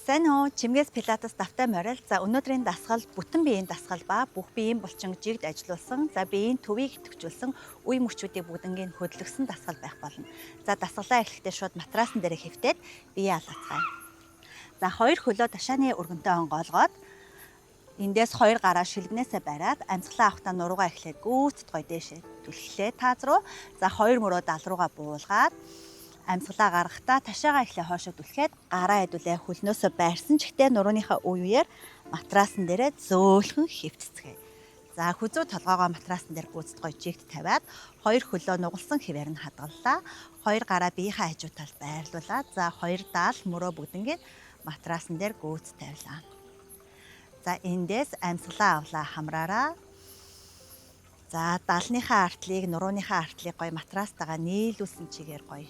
Сайн уу? Чимгээс Пилатес давтай морил. За өнөөдрийн дасгал бүтэн биеийн дасгал ба бүх биеийн булчин жигд ажилуулсан, за биеийн төвийг идэвхжүүлсэн, үе мөчүүдийг бүгднийг хөдөлгөсөн дасгал байх болно. За дасгалаа эхлэхдээ шууд матрасан дээр хэвтээд бие алгацгаая. За хоёр хөлөө ташааны өргөнтэй онгоолгоод эндээс хоёр гараа шилбэнээсээ бариад амьсгалаа авахтаа нуруугаа эхлээд гүйцэд гоё дээшээ түлхлээ тааз руу. За хоёр мөрөө дал руугаа буулгаад амьсгалаа гаргахдаа ташаагаа эхлээ хоошоо түлхээд гараа хэдүүлээ хөлнөөсөө байрсан ч ихтэй нурууныхаа үе үеэр матрасан дээрээ зөөлхөн хэвтцгээе. За хүзүү толгоогоо матрасан дээр гүйцэд гоё жигт тавиад хоёр хөлөө нугалсан хэвээр нь хадгаллаа. Хоёр гараа биеийнхээ хажуу талд байрлуулаад за хоёр даал мөрөө бүгднийг матрасан дээр гүйц тавилаа. За эндээс амьсгалаа авлаа хамраараа. За далныхаа артлыг нурууныхаа артлыг гоё матрастайгаа нийлүүлсэн чигээр гоё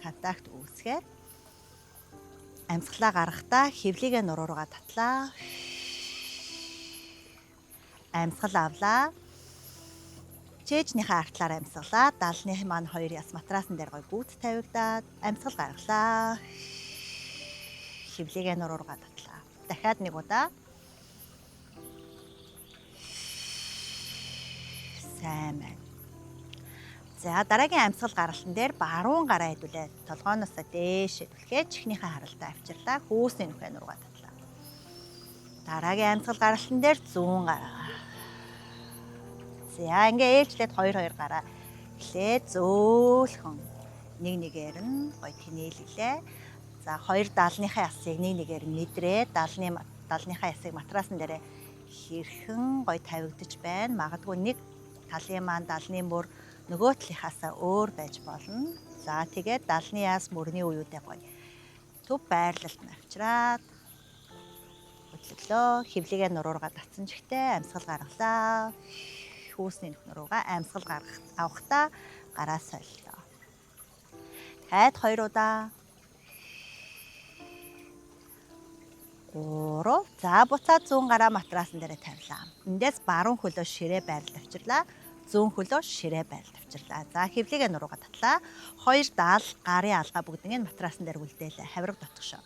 контакт үүсгээд амьсгалаа гаргахдаа хөвлийгээ нуруу руугаа татлаа. Амьсгал авлаа. Чээжнийхээ артлаар амьсгалаа. Далны маань хоёр яс матрасан дээр гоё гүйц тавигдаад амьсгал гаргалаа. Хөвлийгээ нуруу руугаа татлаа. Дахиад нэг удаа. Сайн байна. За дараагийн амьсгал гаргалтан дээр баруун гараа хэдүүлээ толгооноосоо дээшээ түлхээд чихнийхээ харалтаа авчирлаа. Хүүсний нүхээ нуруугаа татлаа. Дараагийн амьсгал гаргалтан дээр зүүн гараа. За ингээ ээлжлээд хоёр хоёр гараа эхлээд зөөлхөн нэг нэгээр нь гоё тэнээлглээ. За хоёр даалныхаа ясыг нэг нэгээр мэдрээ. Далныхаа ясыг матрасан дээрээ хэрхэн гоё тавигдаж байна. Магадгүй нэг талын маань далны мөр нөгөө талынхаасаа өөр байж болно. За тэгээд далны яас мөрний үеүдээ гоё төв байрлалд нь авчираад хөдлөглөө. Хөвлийгээ нуруугаа татсан чигтээ амьсгал гаргалаа. Хүүсний нүх нуруугаа амьсгал гаргах авахдаа гараа солилоо. Дахиад хоёр удаа. 3. За буцаад зүүн гараа матрасан дээрээ тавилаа. Эндээс баруун хөлөө ширээ байрлал авчирлаа. Зүүн хөлөө ширээ байрлал авчирлаа. За хөвлийгээ нуруугаа татлаа. Хоёр даал гарын алгаа бүгднийг матрасан дээр үлдээлээ. Хавирга дотгошоо.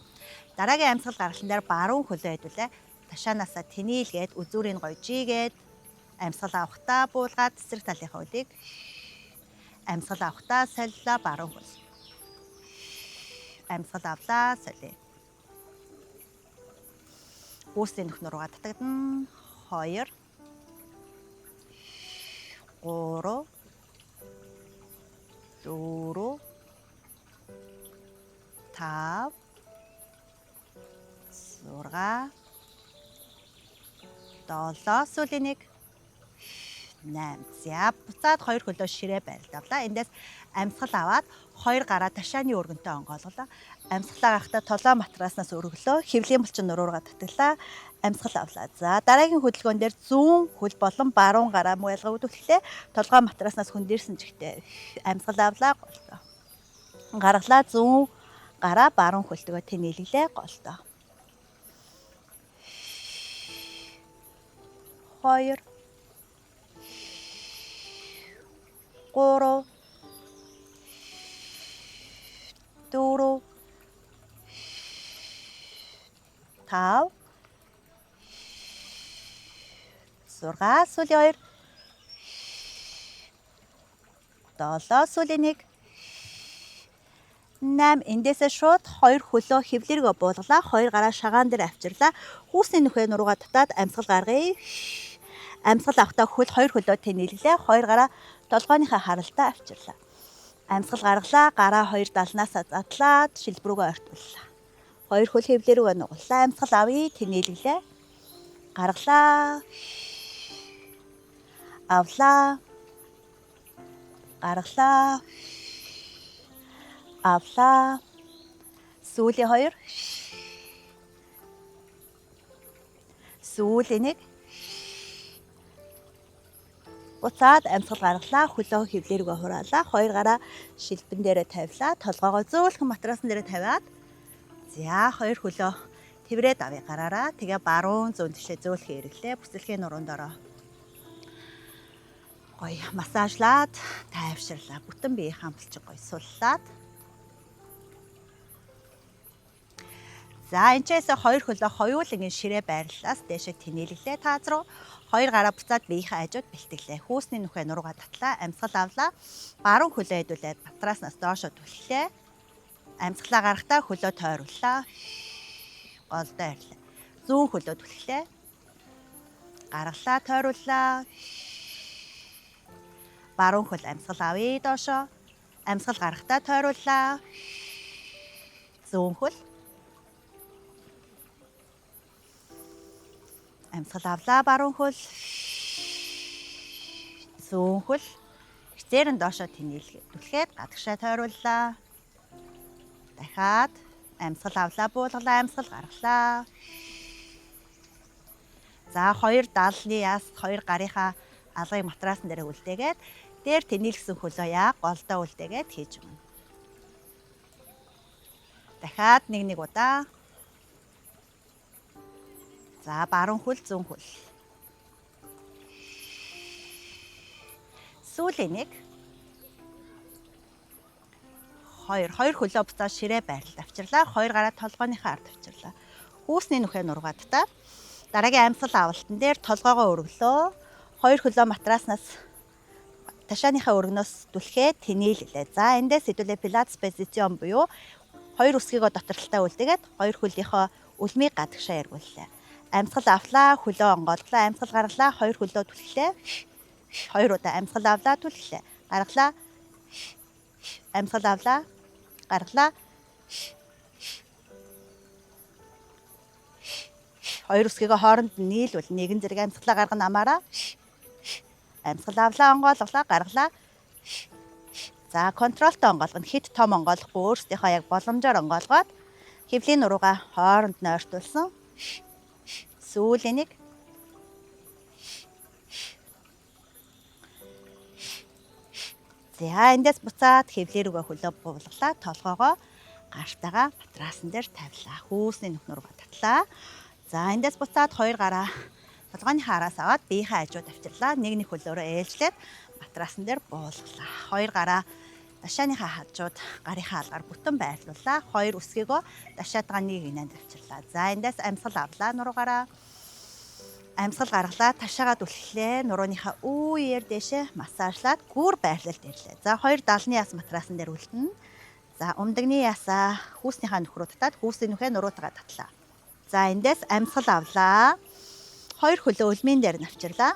Дараагийн амьсгал гаргалтан дээр баруун хөлөө хэдүүлээ. Ташаанаасаа тэнийлгээд үзүүрийг гоё жигээд амьсгал авахдаа буулгаад эсрэг талынхаа хөлийг амьсгал авахдаа солилоо баруун хөл. Амьсгал авлаа солио. Гүйсний нүх нуруугаа татагдана. 2 3 4 5 6 7 сүүлийн 1 8. За буцаад хоёр хөлөө ширээ байрлал авлаа. Эндээс амьсгал аваад хоёр гараа ташааны өргөнтэй онгойлголоо. Амьсгалаа гарахдаа толгой матраснаас өргөлөө. Хөвлийн булчин нуруугаа татглаа. Амьсгал авлаа. За дараагийн хөдөлгөөн дээр зүүн хөл болон баруун гараа муу ялгаагүй түлхлээ. Толгой матраснаас хөндөрсөн чигтээ амьсгал авлаа голдоо. Гаргалаа зүүн гараа баруун хөлтөгөө тэнээлглээ голдоо. 2 3 4 5 6 сүүлийн 2 7 сүүлийн 1 8. Эндээсээ шууд хоёр хөлөө хөвлөргөө буулгалаа. Хоёр гараа шагаан дээр авчирлаа. Хүүсний нүхээ нуруугаа татаад амьсгал гаргая. Амьсгал авахдаа хөл хоёр хөлөө тэнээлглээ. Хоёр гараа толгойнхаа харалтаа авчирлаа. Амьсгал гаргалаа. Гараа хоёр далнаасаа задлаад шилб рүүгээ ортууллаа. Хоёр хөл хөвлөргөө нугаллаа. Амьсгал авъя, тэнээлглээ. Гаргалаа. Авлаа. Гаргалаа. Авлаа. Сүүлийн 2. Сүүлийн 1. Буцаад амьсгал гаргалаа. Хөлөө хөвлөргөө хураалаа. Хоёр гараа шилбэн дээрээ тавилаа. Толгоогоо зөөлхөн матрасан дээрээ тавиад за хоёр хөлөө тэврээд авъя гараараа. Тэгээ баруун зүүн тишээ зөөлхөн эрэглээ. Бүсэлхийн нуруунд ороо. Гоё массажлаад тайвширлаа. Бүтэн биеийн булчин гоё суллаад. За энэчээс хоёр хөлөө хоёулангийн ширээ байрлалаас дээшээ тэнээлглээ тааз руу. Хоёр гараа буцаад биеийнхээ хажууд бэлтгэлээ. Хүүсний нүхээ нуруугаа татлаа. Амьсгал авлаа. Баруун хөлөө хэдүүлээ матрааснаас доошо түлхлээ. Амьсгалаа гаргахтаа хөлөө тойрууллаа. Голдоо ирлээ. Зүүн хөлөө түлхлээ. Гаргалаа, тойрууллаа. Баруун хөл амьсгал авъя доошо. Амьсгал гаргахтаа тойрууллаа. Зүүн хөл. Амьсгал авлаа баруун хөл. Зүүн хөл. Хизээр нь доошо тэнээлгээ. Түлхээд гадагшаа тойрууллаа. Дахиад амьсгал авлаа, буулгалаа, амьсгал гаргалаа. За хоёр далны яс, хоёр гарынхаа алгыг матрасан дээр үлдээгээд дээр тэнээлгсэн хөлөө яа голдоо үлдээгээд хийж өгнө. Дахиад нэг нэг удаа. За баруун хөл, зүүн хөл. Сүүлийн нэг. Хоёр хөлөө буцаа ширээ байрлал авчирлаа. Хоёр гараа толгойнхоо ард авчирлаа. Хүүсний нүхээ нургаад та. Дараагийн амьсгал авалтан дээр толгоогоо өргөлөө. Хоёр хөлөө матрааснаас ташааныхаа өргөнөөс түлхээ тэнээллээ. За эндээс хэдүүлээ пилатес позицион буюу хоёр үсгийгөө дотор талдаа үлдээгээд хоёр хөлийнхөө үлмийг гадагшаа эргүүллээ. Амьсгал авлаа, хөлөө онгойлголоо, амьсгал гаргалаа, хоёр хөлөө түлхлээ. Хоёр удаа амьсгал авлаа, түлхлээ. Гаргалаа. Амьсгал авлаа, гаргалаа. Хоёр үсгийгөө хооронд нийлүүл нэгэн зэрэг амьсгалаа гаргана амаараа. Амьсгал авлаа, онгойлголоо, гаргалаа. За контролтой онгойлгоно. Хэд том онгойлохгүй өөрсдийнхөө яг боломжоор онгойлгоод хөвлийн нуруугаа хооронд нь ойртуулсан. Сүүлийн нэг. За эндээс буцаад хөвлөө рүүгээ хөлөө буулгалаа. Толгоогоо гартайгаа матрасан дээр тавилаа. Хүүсний нүх нуруугаа татлаа. За эндээс буцаад хоёр гараа толгойн хараас аваад биеийнхээ хажууд авчирлаа. Нэг нэг хөлөөрөө ээлжлээд матрасан дээр буулгалаа. Хоёр гараа ташааныхаа хажууд гарынхаа алгаар бүтэн байрлууллаа. Хоёр үсгийгөө ташаатгаа нэг инээнд авчирлаа. За эндээс амьсгал авлаа нуруугаараа. Амьсгал гаргалаа, ташаагаа түлхлээ. Нурууныхаа үеэр дээшээ массажлаад гүр байрлалд ирлээ. За хоёр далны яс матрасан дээр үлдэнэ. За умдагны ясаа хүүснийхаа нүх рүү татаад хүүсний нүхээ нуруутайгаа татлаа. За эндээс амьсгал авлаа. Хоёр хөлөө өлмийн дээр навчирлаа.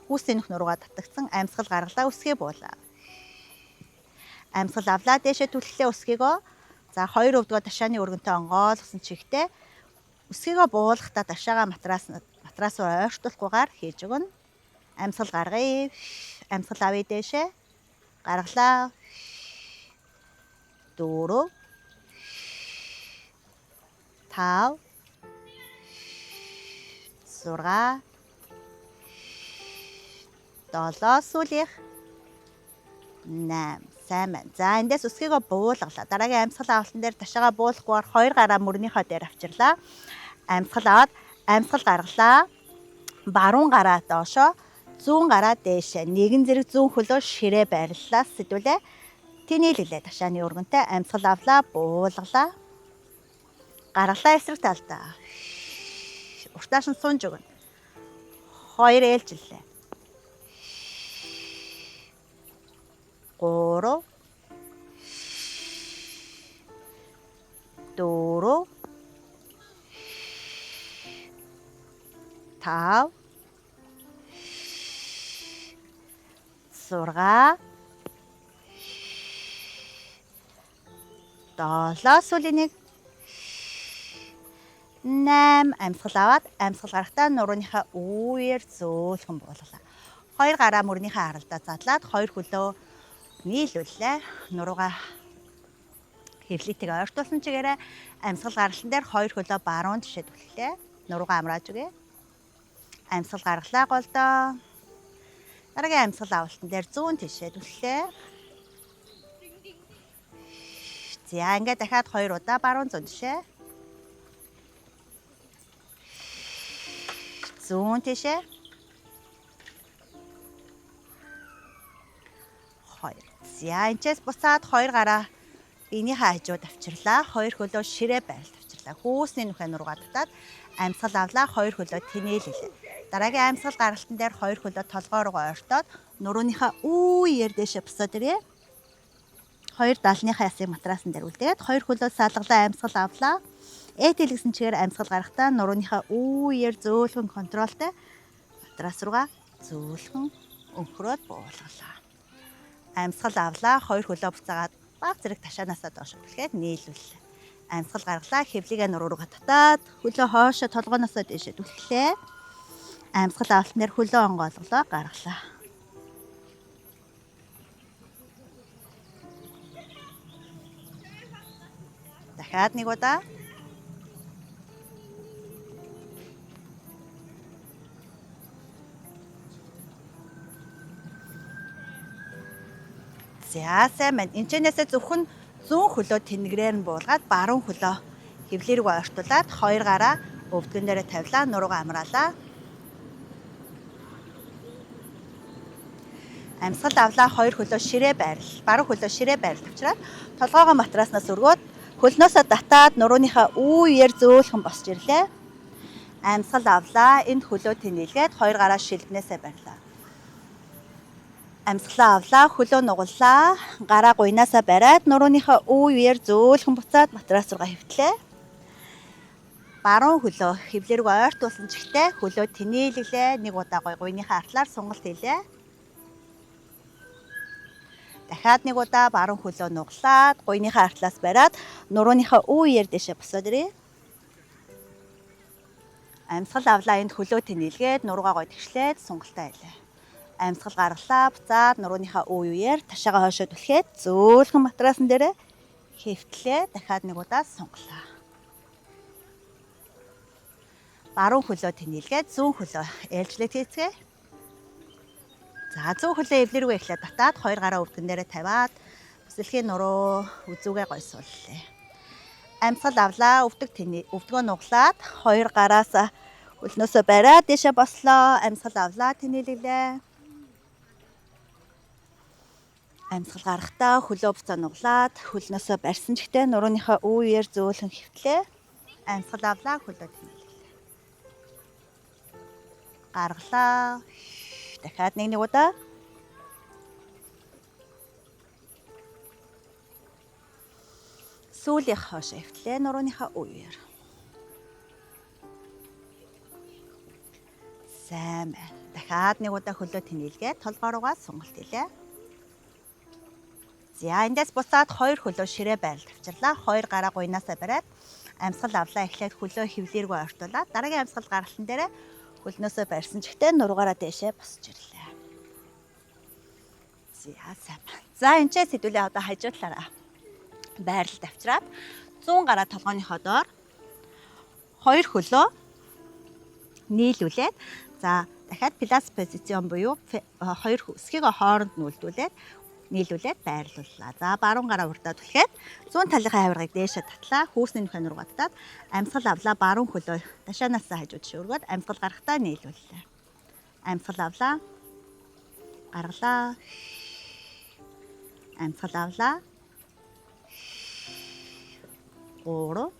Хүүсний нүх нуруугаа татагдсан амьсгал гаргалаа, үсгээ буулаа. Амьсгал авлаа, дээшээ түлхлээ өсгийгөө. За хоёр өвдгөө ташааны өргөнтэй онгойлгосон чигтээ өсгийгөө буулгахдаа ташаагаа матрас руу ойртуулахгүйгээр хийж өгнө. Амьсгал гаргая. Амьсгал авъя дээшээ. Гаргалаа. 4 5 6 7 сүүлийнх 8. Сайн байна. За эндээс өсгийгөө буулгалаа. Дараагийн амьсгал авалтан дээр ташаагаа буулгахгүйгээр хоёр гараа мөрнийхөө дээр авчирлаа. Амьсгал аваад амьсгал гаргалаа. Баруун гараа доошоо, зүүн гараа дээшээ. Нэгэн зэрэг зүүн хөлөө ширээ байрлалаа. Сэдвүүлээ. Тэнээлглээ ташааны өргөнтэй амьсгал авлаа, буулгалаа. Гаргалаа эсрэг талдаа. Уртааш нь сунж өгнө. Хоёр ээлжиллээ. 3 4 5 6 7 сүүлийн нэг 8 амьсгал аваад амьсгал гарахдаа нурууныхаа үеэр зөөлхөн буулгалаа. Хоёр гараа мөрнийхээ харалдаа задлаад хоёр хөлөө нийлүүллээ. Нуруугаа хэвлийтэйг ойртуулсан чигээрээ амьсгал гаргалтан дээр хоёр хөлөө баруун тишээ түлхлээ. Нуруугаа амрааж өгье. Амьсгал гаргалаа голдоо. Дараагийн амьсгал авалтан дээр зүүн тишээ түлхлээ. За ингээд дахиад хоёр удаа баруун зүүн тишээ. Зүүн тишээ. 2. За энэчээс буцаад хоёр гараа биенийхээ хажууд авчирлаа. Хоёр хөлөө ширээ байрлал авчирлаа. гаргалаа. Хөөсний нүхээ нуруугаа татаад амьсгал авлаа. Хоёр хөлөө тэнээлэлээ. Дараагийн амьсгал гаргалтан дээр хоёр хөлөө толгой руугаа ойртоод нурууныхаа үеэр дээшээ босоод ирээ. Хоёр далныхаа ясыг матрасан дээр үлдээд хоёр хөлөө салгалаа, амьсгал авлаа. Эт хэлгсэн чигээр амьсгал гаргахтаа нурууныхаа үеэр зөөлхөн контролтой матрас руугаа зөөлхөн өнхрөөд буулгалаа. Амьсгал авлаа, хоёр хөлөө буцаагаад баг зэрэг ташаанаасаа доош түлхээд нийлүүллээ. Амьсгал гаргалаа, хэвлийгээ нуруу руугаа татаад хөлөө хоошоо толгооноосоо дээшээ түлхлээ. Амьсгал авалтан дээр хөлөө онгойлголоо, гаргалаа. Дахиад нэг удаа. За сайн байна. Энэчнээсээ зөвхөн зүүн хөлөө тэнгэрээр нь буулгаад баруун хөлөө хэвлээ рүү ойртуулад хоёр гараа өвдгөн дээрээ тавилаа, нуруугаа амраалаа. Амьсгал авлаа, хоёр хөлөө ширээ байрал, баруун хөлөө ширээ байрал тавчраад толгоогоо матраснаас өргөөд хөлнөөсөө татаад нурууныхаа үеэр зөөлхөн босч ирлээ. Амьсгал авлаа, энд хөлөө тэнэлгээд хоёр гараа шилбнээсээ барьлаа. Амьсгалаа авлаа, хөлөө нугаллаа, гараа гуйнаасаа бариад нурууныхаа үеэр зөөлхөн буцаад матрас руугаа хэвтлээ. Баруун хөлөө хэвлээ рүү ойртуулсан чигтээ хөлөө тэнээлглээ. Нэг удаа гой гуйныхаа артлаар сунгалт хийлээ. Дахиад нэг удаа баруун хөлөө нуглаад гуйныхаа артлаас бариад нурууныхаа үеэр дэшээ босоод ирээ. Амьсгал авлаа, энд хөлөө тэнээлгээд нуруугаа гой тэгшлээд сунгалтаа хийлээ. Амьсгал гаргалаа, буцаад нурууныхаа үеэр ташаага хойшоо түлхээд зөөлхөн матрасан дээрээ хэвтлээ. Дахиад нэг удаа сунгалаа. Баруун хөлөө тэнээлгээд зүүн хөлөө ээлжлээд хийцгээе. За зүүн хөлөө эвлэр рүү эхлээд татаад хоёр гараа өвдгөн дээрээ тавиад бүсэлхийн нуруу үзүүгээ гойсууллаа. Амьсгал авлаа, өвдөг тэний өвдгөө нуглаад хоёр гараас хөлнөөсөө бариад дээшээ бослоо. Амьсгал авлаа, тэнээлглээ. Амьсгал гарахдаа хөлөө буцаа нуглаад хөлнөөсөө барьсан чигтээ нурууныхаа үеэр зөөлхөн хэвтлээ. Амьсгал авлаа, хөлөө тэнээлглээ. Гаргалаа. Дахиад нэг нэг удаа. Сүүлийнх хоошоо хэвтлээ нурууныхаа үеэр. Сайн байна. Дахиад нэг удаа хөлөө тэнээлгээд толгой руугаа сунгалт хийлээ. За эндээс буцаад хоёр хөлөө ширээ байрал тавьчирлаа. Хоёр гараа гуйнаасаа бариад амьсгал авлаа. Эхлээд хөлөө хэвлээргүй ойртуулаад дараагийн амьсгал гаргалтан дээрээ хөлнөөсөө барьсан чигтээ нуруугаараа дээшээ босч ирлээ. За сайн байна. За энэ ч сэдвүүлээ одоо хажуу талаараа байрал тавьчраад зүүн гараа толгойнхоо доор хоёр хөлөө нийлүүлээд за дахиад плас позицион буюу хоёр өсгийг хооронд нь үлдүүлээд нийлүүлээд байрлууллаа. За баруун гараа урдаа түлхээд зүүн талынхаа хавиргыг дээшээ татлаа. Хүүсний нүхээ нуруугаа татаад амьсгал авлаа. Баруун хөлөө ташаанаасаа хажууд ши өргөөд амьсгал гаргахдаа нийлүүллээ. Амьсгал авлаа. Гаргалаа. Амьсгал авлаа. 3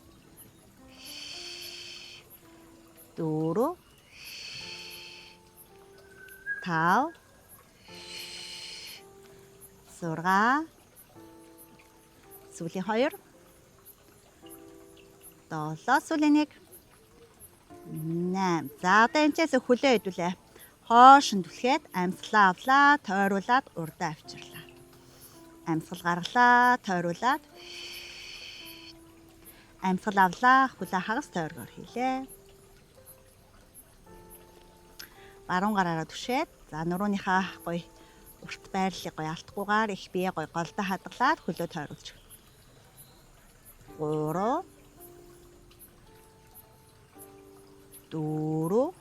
4 5 6 сүүлийн 2 7 сүүлийн 1 8. За одоо энэ чээс хөлөө хэдүүлээ. Хоош нь түлхээд амьсгалаа авлаа, тойруулаад урдаа авчирлаа. Амьсгал гаргалаа, тойруулаад амьсгал авлаа, хөлөө хагас тойргоор хийлээ. Баруун гараараа түшээд за нурууныхаа гоё урт байрлалыг гоё алдахгүйгээр их бие гоё голдоо хадгалаад хөлөө тойруулж. 3 4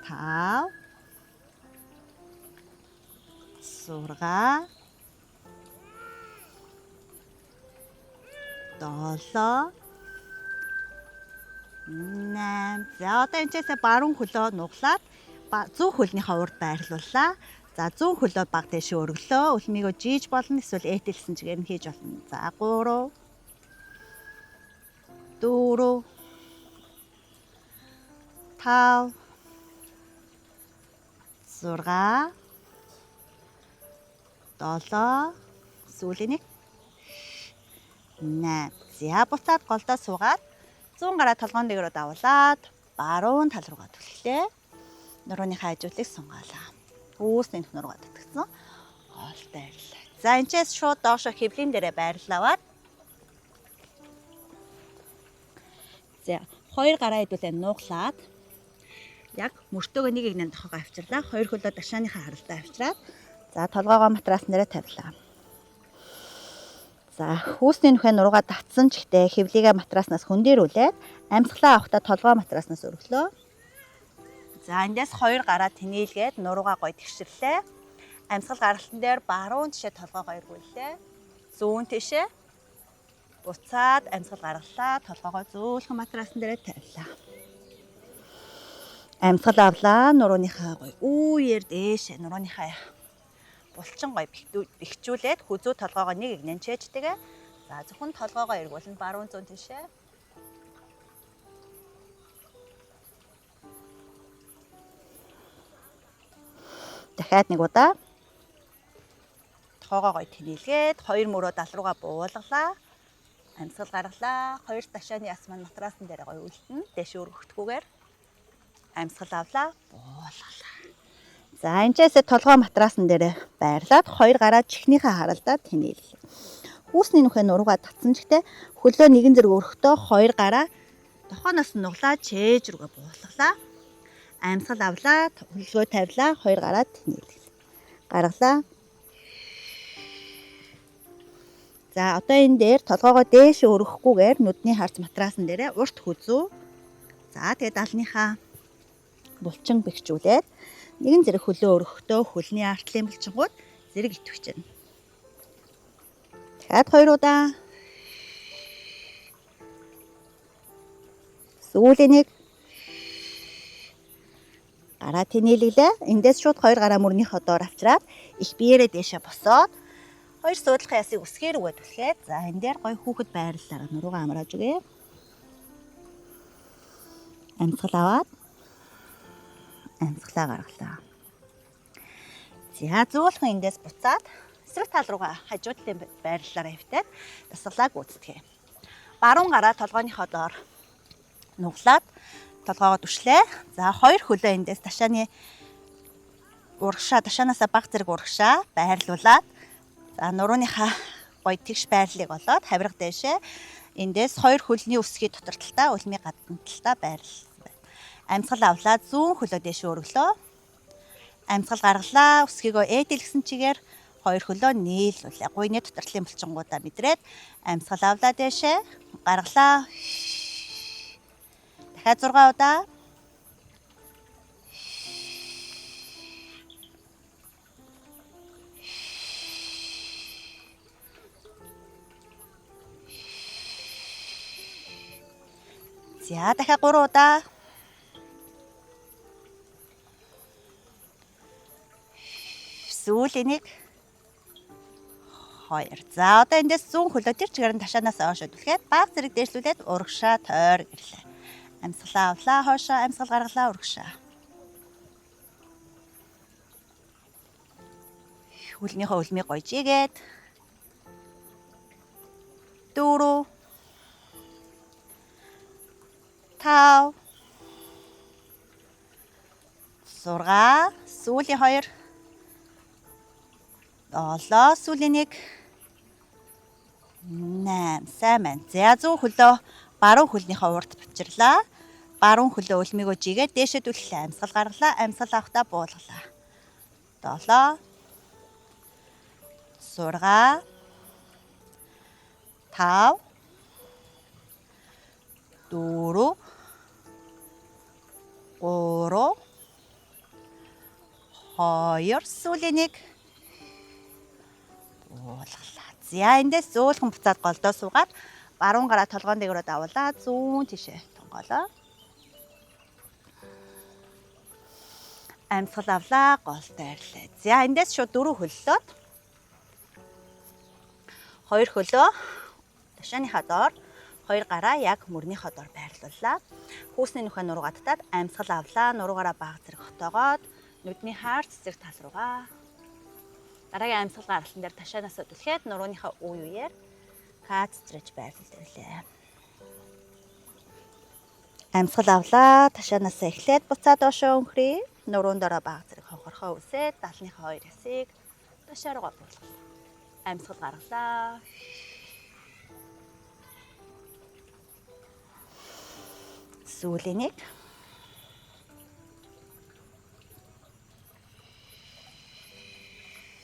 5 6 7 8. За одоо энэ чээсээ баруун хөлөө нуглаад зүүн хөлнийхөө урд байрлууллаа. За зүүн хөлөө баг дэше өргөлөө. Өлмийгөө жийж болно эсвэл этэлсэн чигээр нь хийж болно. За 3 4 5 6 7 сүүлийн 1 8. За буцаад голдоо суугаад зүүн гараа толгоон дээр давуулаад баруун тал руугаа түлхлээ. Нурууныхаа хажуудлыг сунгаалаа. Үүсний нүх нуруугаа татгцсан. Гол дайрлаа. За энэчээс шууд доошо хэвлийн дээрээ байрлаваад. За хоёр гараа хэдүүлээ нууглаад яг мөртөөгөө нэг нэгэн тохогоо авчирлаа. Хоёр хөлөө ташааныхаа харалтаа авчираад за толгоогоо матрас нэрээ тавилаа. За хүүсний нүхээ нуруугаа татсан ч ихтэй хэвлийгээ матраснаас хөндөрүүлээд амьсгалаа авахдаа толгой матраснаас өргөлөө. За эндээс хоёр гараа тэнийлгээд нуруугаа гой тэгширлээ. Амьсгал гаргалтан дээр баруун тишээ толгоогоо эргүүллээ. Зүүн тишээ буцаад амьсгал гаргалаа. Толгоогоо зөөлхөн матрасан дээрээ тавилаа. Амьсгал авлаа. Нурууныхаа гой үеэр дээшээ нурууныхаа булчин гой бэхжүүлээд хүзүү толгоогоо нэг игнэн чэжтэйгээ. За зөвхөн толгоогоо эргүүлнэ баруун зүүн тишээ. Дахиад нэг удаа толгоогоо гой тэнэлгээд хоёр мөрөө дал руугаа буулгалаа. Амьсгал гаргалаа. Хоёр ташааны яс маань матрасан дээр гой үлдэнэ. Дээш өргөхдөхгүйгээр амьсгал авлаа. Буулгалаа. За энэчээсээ толгой матрасан дээр байрлаад хоёр гараа чихнийхээ харалдаа тэнээлээ. Хүүсний нүхээ нуруугаа татсан ч ихтэй хөлөө нэгэн зэрэг өргөхдөө хоёр гараа тохооноос нуглаа чээж рүүгээ буулгалаа. Амьсгал авлаа, хөлгөө тавилаа, хоёр гараа тэнээлээ. Гаргалаа. За одоо энэ дээр толгоогоо дээш өргөхгүйгээр нүдний харц матрасан дээрээ урт хүзүү. За тэгээд алныхаа булчин бэхжүүлээд нэгэн зэрэг хөлөө өргөхдөө хөлний артлын булчингууд зэрэг итгэж байна. Дахиад хоёр удаа. Сүүлийн нэг. Гараа тэнээлгэлээ. Эндээс шууд хоёр гараа мөрнийхөө доор авчираад их биеэрээ дээшээ босоод хоёр суудлахын ясыг өсгээр өгөөд түлхээд за энэ дээр гой хүүхэд байрлалаараа нуруугаа амрааж өгье. Амьсгал аваад амьсгалаа гаргалаа. За зөөлхөн эндээс буцаад эсрэг тал руугаа хажуу талын байрлалаараа хэвтээд дасгалаа гүйцэтгэе. Баруун гараа толгойнхоо доор нуглаад толгоогоо түшлээ. За хоёр хөлөө эндээс ташааны урагшаа ташаанаасаа баг зэрэг урагшаа байрлуулад за нурууныхаа гоё тэгш байрлалыг олоод хавирга дээшээ эндээс хоёр хөлний өсгийн дотор талдаа улмын гадна талдаа байрлал. Амьсгал авлаа зүүн хөлөө дээшээ өргөлөө. Амьсгал гаргалаа өсгийгөө ээдэлгсэн чигээр хоёр хөлөө нийлүүлээ. Гуйны дотор талын булчингуудаа мэдрээд амьсгал авлаа дээшээ гаргалаа. Дахиад 6 удаа. За дахиад 3 удаа. Сүүлийн 1 2. За одоо эндээс зүүн хөлөө тэр чигээр нь ташаанаас ойшоо түлхээд баг зэрэг дээшлүүлээд урагшаа тойр гэрлээ. Амьсгалаа авлаа хойшоо амьсгал гаргалаа урагшаа. Хөлнийхөө өлмийг гойж игээд 4 5 6 сүүлийн 2 7 сүүлийн 1 8 сайн байна. За зүүн хөлөө баруун хөлнийхөө урд авчирлаа. Баруун хөлөө өлмийгөө жигээд дээшээ түлхлээ. Амьсгал гаргалаа. Амьсгал авахдаа буулгалаа. 7 6 5 4 3 2 сүүлийн 1 буулгалаа. За эндээс зөөлхөн буцаад голдоо суугаад баруун гараа толгоон дээгүүрээ давуулаа. Зүүн тишээ тонголоо. Амьсгал авлаа, гол дайрлаа. За эндээс шууд дөрөв хөллөөд хоёр хөлөө ташааныхаа доор Хоёр гараа яг мөрнийхөө дор байрлууллаа. Хүүсний нүхээ нуруугаа татаад амьсгал авлаа. Нуруугаараа бага зэрэг хотоогоод нүдний хаар цэцэг тал руугаа. Дараагийн амьсгал гаргалтан дээр ташаанаасаа түлхээд нурууныхаа үе үеэр кац цэцрэж байрлал ирлээ. Амьсгал авлаа. Ташаанаасаа эхлээд буцаа доошоо өнхрий. Нуруун доороо бага зэрэг хонхорхоо үсээд далныхаа хоёр хэсгийг ташаа руугаа буулгалаа. Амьсгал гаргалаа. Сүүлийн нэг.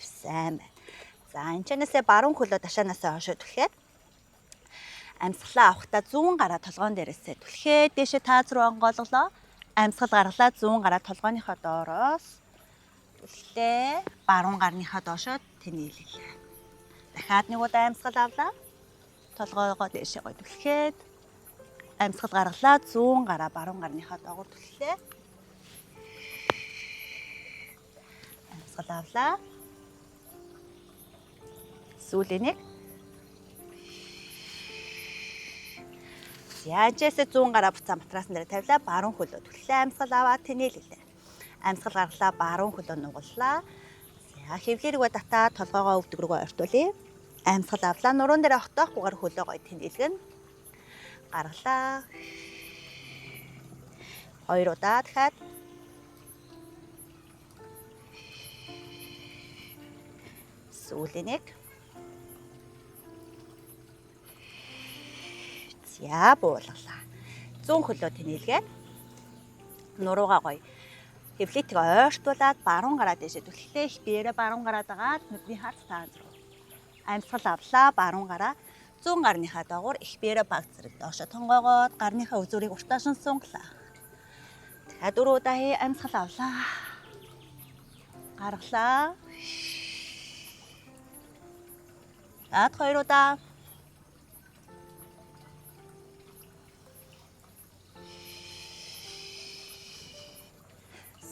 Сайн байна. За энэ чанасаа баруун хөлөө ташаанаасаа хошоо түлхээд амьсгалаа авахдаа зүүн гараа толгоон дээрээсээ түлхээд дээшээ тааз руу онгойлголоо. Амьсгал гаргалаа зүүн гараа толгойнхоо доороос түлхлээ. Баруун гарныхаа доошоо тэнээлгэлээ. Дахиад нэг удаа амьсгал авлаа. Толгойгоо дээшээ гой түлхээд амьсгал гаргалаа зүүн гараа баруун гарныхаа доогуур түлхлээ. Амьсгал авлаа. Сүүлийн нэг. Яажээсээ зүүн гараа буцаа матрасан дээр тавилаа. Баруун хөлөө түлхлээ. Амьсгал аваад тэнээлгэлээ. Амьсгал гаргалаа. Баруун хөлөө нугаллаа. За хэвлээ рүүгээ татаад толгоогоо өвдөг рүүгээ ортуулъя. Амьсгал авлаа. Нуруун дээр отоохгүйгээр хөлөө гой тэнээлгэн. Гаргалаа. Хоёр удаа дахиад. Сүүлийн нэг. За буулгалаа. Зүүн хөлөө тэнээлгээд нуруугаа гоё хэвлэтийг ойртуулад баруун гараа дээшээ түлхлээ. Их биеэрээ баруун гараа дагаад нүдний харц тааз руу. Амьсгал авлаа. Баруун гараа зүүн гарныхаа доогуур их биеэрээ баг зэрэг доошо тонгоогоод гарныхаа үзүүрийг уртаашин сунглаа. Дахиад дөрөв удаа хий. Амьсгал авлаа. Гаргалаа. Даад хоёр удаа.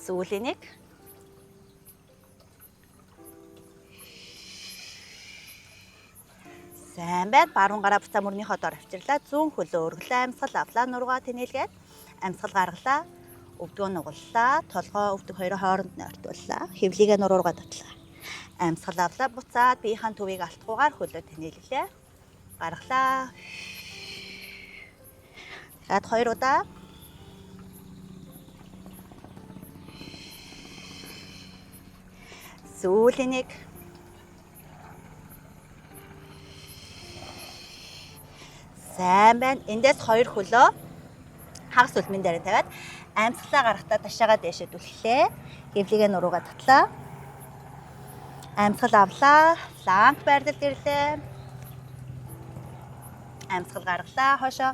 Сүүлийн нэг. Сайн байна. Баруун гараа буцаа мөрнийхөө дор авчирлаа. Зүүн хөлөө өргөлөө. Амьсгал авлаа. Нуруугаа тэнээлгээд амьсгал гаргалаа. Өвдгөө нугаллаа. Толгой өвдөг хоёроо хооронд нь ортууллаа. Хэвлийгээ нуруугаа татлаа. Амьсгал авлаа. Буцаад биеийн төвийг алтгуугаар хөлөө тэнээлгэлээ. Гаргалаа. Дахиад хоёр удаа. Сүүлийн нэг. Сайн байна. Эндээс хоёр хөлөө хагас үлмэн дээр тавиад амьсгалаа гаргахтаа ташаагаа дээшээ түлхлээ. Хэвлийгээ нуруугаа татлаа. Амьсгал авлаа. Планк байрлалд ирлээ. Амьсгал гаргалаа. Хошоо.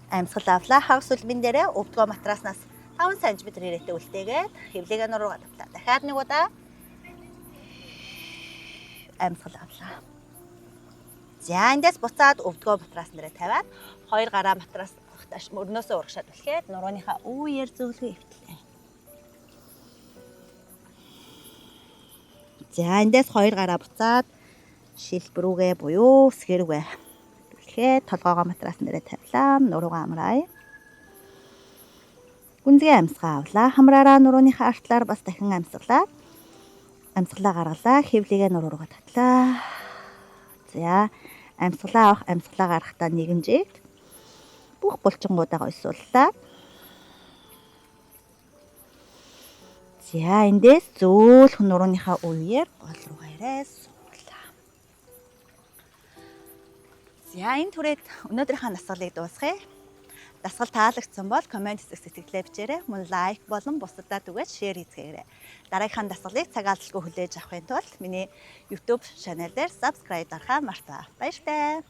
Амьсгал авлаа. Хагас үлмэн дээрээ өвдгөө матраснаас 5 см ирээтэй үлдээгээд хэвлийгээ нуруугаа татлаа. Дахиад нэг удаа амьсгал авлаа. За эндээс буцаад өвдгөө матрас нэрээ тавиад хоёр гараа матрас мөрнөөсөө урагшаад түлхээд нурууныхаа үеэр зөвлөгөө эвтлээ. За эндээс хоёр гараа буцаад шилбэрүүгээ буюу үсгэрүүгээ түлхээд толгоогоо матрас нэрээ тавилаа. Нуруугаа амраая. Гүнзгий амьсгаа авлаа. Хамраараа нурууныхаа артлаар бас дахин амьсгалаа. Амьсгалаа гаргалаа. Хэвлийгээ нуруу руугаа татлаа. За амьсгалаа авах, амьсгалаа гаргахтаа нэгэн жигт бүх булчингуудаа гойсууллаа. За эндээс зөөлхөн нурууныхаа үеэр гол руугаа ирээ суулаа. За энэ түрээд өнөөдрийнхөө дасгалыг дуусгая. Дасгал таалагдсан бол коммент хэсэгт сэтгэлээ бичээрэй. Мөн лайк болон бусдад түгээж share хийцгээгээрэй. Дараагийнхаа дасгалыг цаг алдалгүй хүлээж авахын тулд миний YouTube channel дээр subscribe дарахаа мартаа. Баяртай.